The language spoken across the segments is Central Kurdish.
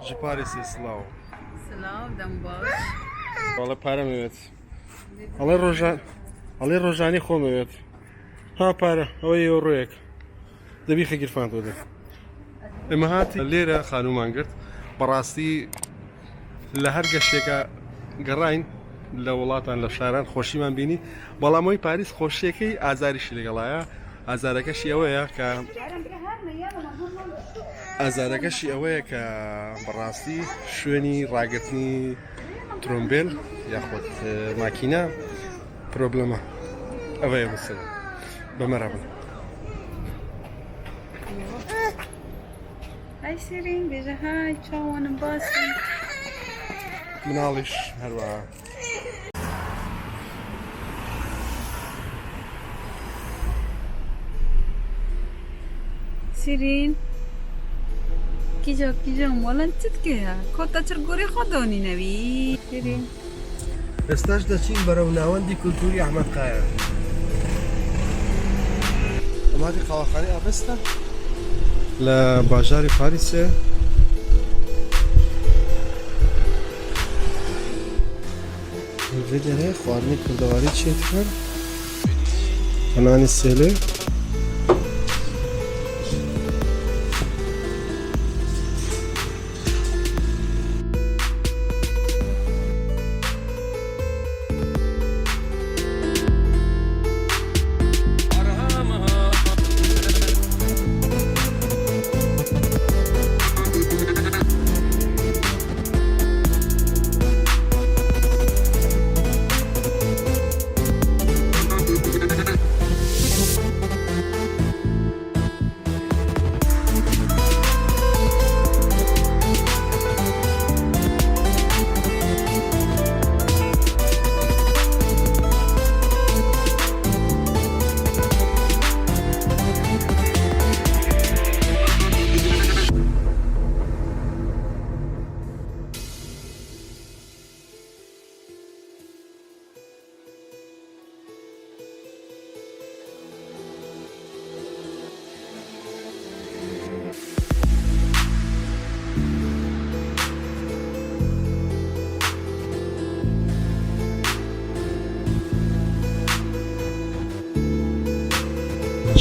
Ji Parîsê silav. Silav dem baş. ئەڵێ پارەم ئەوێت. ئەڵێ ڕۆژان ئەڵێ ڕۆژانی خۆم ئەوێت. ها پارە ئەوە یۆڕۆیەک. دەبی خە گیرفانتەوە دێ. ئێمە هاتی لێرە خانوومان گرت. بەڕاستی لە هەر گەشتێکە گەڕاین لە وڵاتان لە شاران خۆشیمان بینی بەڵام ئەوی پاریس خۆشیەکەی ئازاریشی لەگەڵایە ئازارەکەشی ئەوەیە کە ئازارەکەشی ئەوەیە کە بەڕاستی شوێنی ڕاگرتنی ترۆمبێل یاخود ماکینە پرۆبلەمە ئەوەیە مەسەلە بەمەرا بن. های سیرین بێژە های چاوانم باسم. مناڵیش هەروەها. سیرین کیجا کیجا ماڵن چ دکەیە کۆتا چر گۆری خۆ دانینەوی سیرین. ئێستاش دەچین بەرەو ناوەندی کولتووری ئەحمەد قایە. ئەمادی قاوەخانەی ئاڤێستا لە باژاری پاریسێ. لەوێ دەرێ خواردنی کوردەواری چێ دکەن بە نانی سێلێ.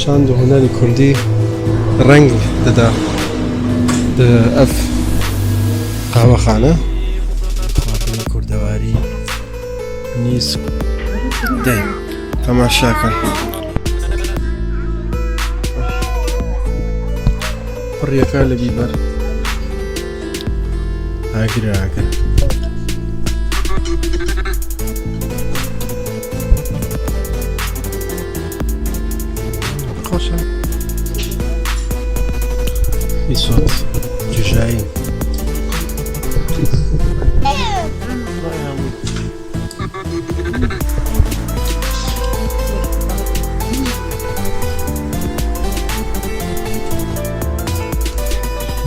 چاند و هونەری کوردی ڕەنگ دەدا ئەف قاوەخانە. خواردنی کوردەواری نیسک دەی تەماشاکەن. پڕیەکە لە بیبەر ئاگرە ئاگر. خۆشە ئیسۆت جژایی.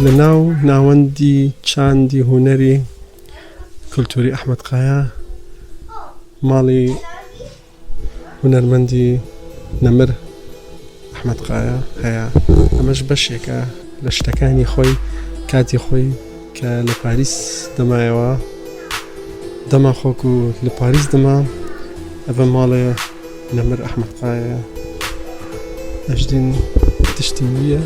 لە ناو ناوەندی چاندی هونەری کولتوری ئەحمەد قایا ماڵی هونەرمەندی نەمر ئەحمەد قایا هەیە ئەمەش بەشێکە لە شتەکانی خۆی کاتی خۆی کە لە پاریس دەمایەوە دەما خۆک و لە پاریس دەما ئەڤە ماڵێ نەمر ئەحمەد قایە ئەژدین تشتی ویە.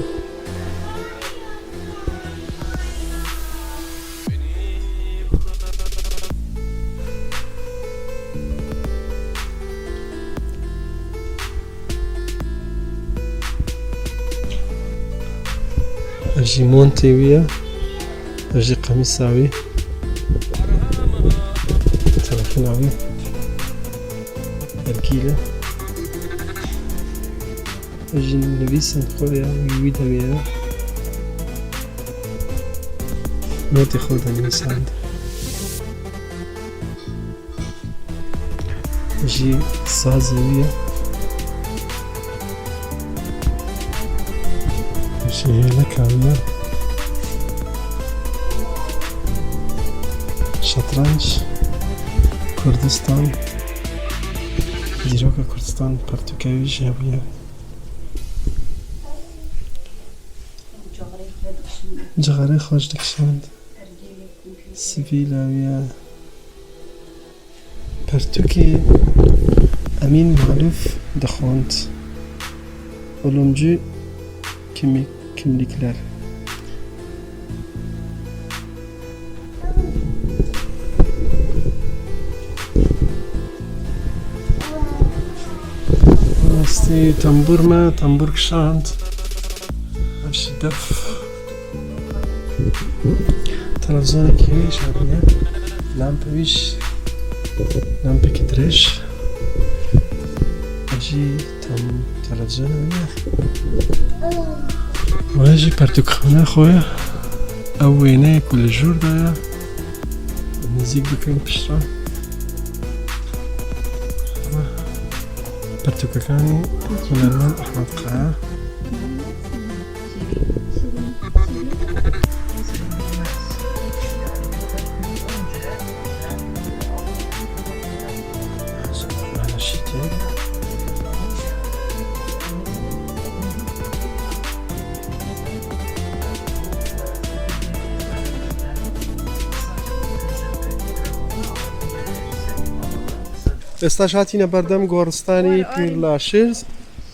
ئەژی مۆنتێ ویە ئەژی قەمیساوی تەلەفۆناوی ئەرگیلە ئەژی نویسن خۆیە وی دەمێە نۆتی خۆ دەنویساند ژی سازی ویە ژی هێلەکاویە شەترەنج کوردستان دیرۆکە کوردستان پەرتوکاویش هەبووە. جغارەی خۆش دەکشاند. سڤیلاویە پەرتوکی ئەمین مالوف دەخۆند Olumcu kimlikler. ڕاستی تەمبورمە تەمبور کشاند ئەشی دەف تەلەڤزیۆنێکی هەیە شابیە لامپەویش لامپێکی درێژ ئەژی تەم تەلەڤزیۆنەوەیە وەژی پەرتوکخانە خۆیە ئەو وێنەیە کو لە ژووردایە نزیک بکەین پشتڕا پەرتوکەکانی هونەرمەند ئەحمەد قایا. ئێستاش هاتینە بەردەم گۆڕستانی پیر لاشرز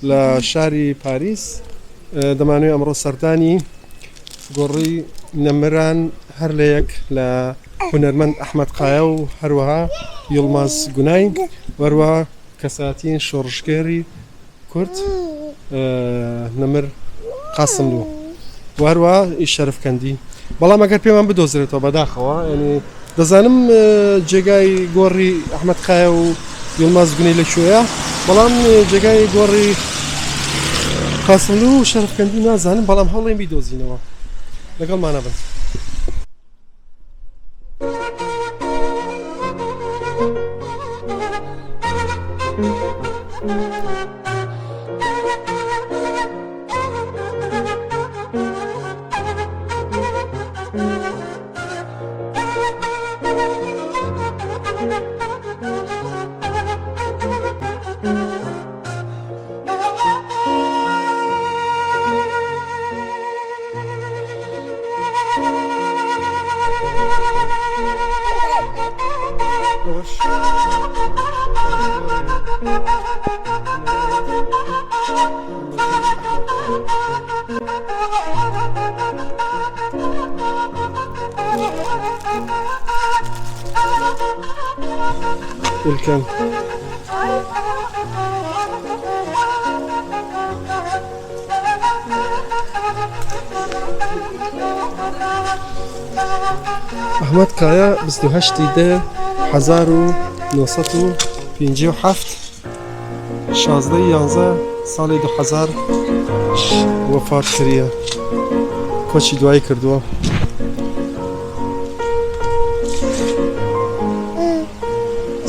لە شاری پاریس. دەمانەوێت ئەمڕۆ سەردانی گۆڕی نەمران هەر لە یەک لە هونەرمەند ئەحمەد قایە و هەروەها یڵماز گونای و هەروەها کەساتین شۆڕشگێری کورد نەمر قاسملوو و هەروەها شەرفکەندی. بەڵام ئەگەر پێمان بدۆزرێتەوە بەداخەوە ینی دەزانم جێگای گۆڕی ئەحمەد قایە و یڵماز گونەی لە کوێیە، بەڵام جێگای گۆڕی قاسملوو و شەرفکەندی نازانم، بەڵام هەوڵێن بیدۆزینەوە. لەگەڵمانە بن. ئیلکەن. ئەحمەد کایا 28 دە 1957 16 یانزە ساڵی 2000 وەفات کریە کۆچی دوایی کردووە.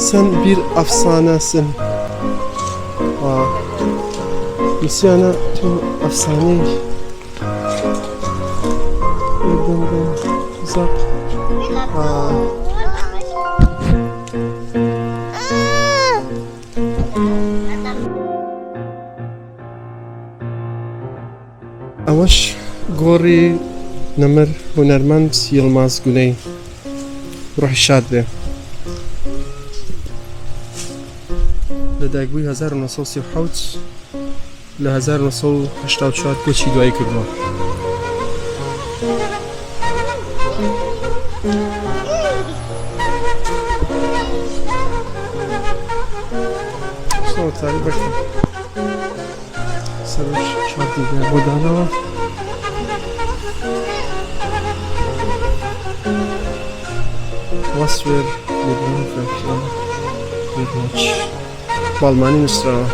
Sen bir efsanesin. نووسیانە تۆ ئەفسانەی زەق. ئەوەش گۆڕی نەمر هونەرمەند یڵماز گونەی، ڕۆحی شاد بێ. لەدایکبووی 1937 لە 1984 کۆچی دوایی کردووە. سەرش چوار دیگە بۆ داناوە. وەسوێر بە ئەڵمانی نووسراوە.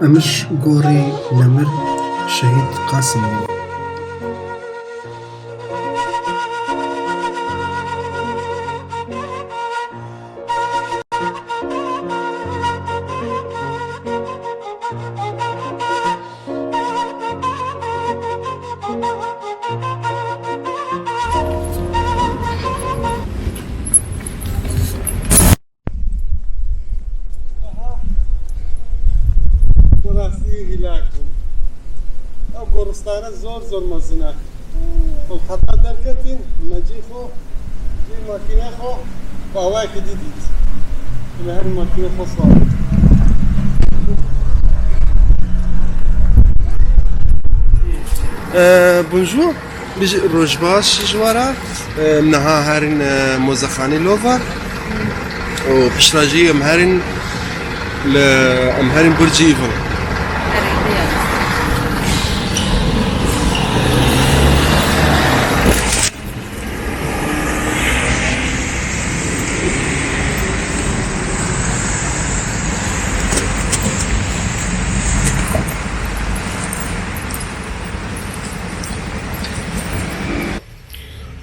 ئەمەش گۆڕی نەمر شەهید قاسم بوو. بەڕاستی هیلاک بووم. ئەو گۆڕستانە زۆر زۆر مەزنە. ئەم حەتا دەرکەتین مەجی خۆ جێ ماکینە خۆ بە ئاوایەکی دی دیت. ئێمە هەر ماکینە خۆ سوار بوو. بونژوو ڕۆژ باش ژوارە نها هەرین مۆزەخانەی لۆڤەر و پشتراژی ئەم هەرین لە ئەم هەرین بورجی ئیڤڵ.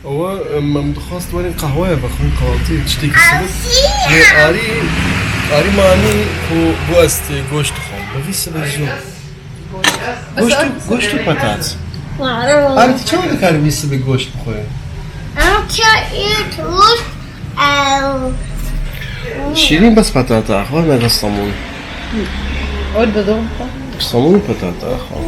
ئەوە مەم دخواست وەرین قەهوەیە بخۆین قەواڵتی شتێکی سبت لێ ئاری ئاری مانی خۆ بۆ ئەستێ گۆشت خۆم بەوی سبە زوو گۆشت و گۆشت و پەتات ئاری تو چۆن دەکاری وی سبە گۆشت بخۆی؟ شیرین بەس پەتاتە ئەخوا نەگە سەمون سەمون و پەتاتە ئەخوا.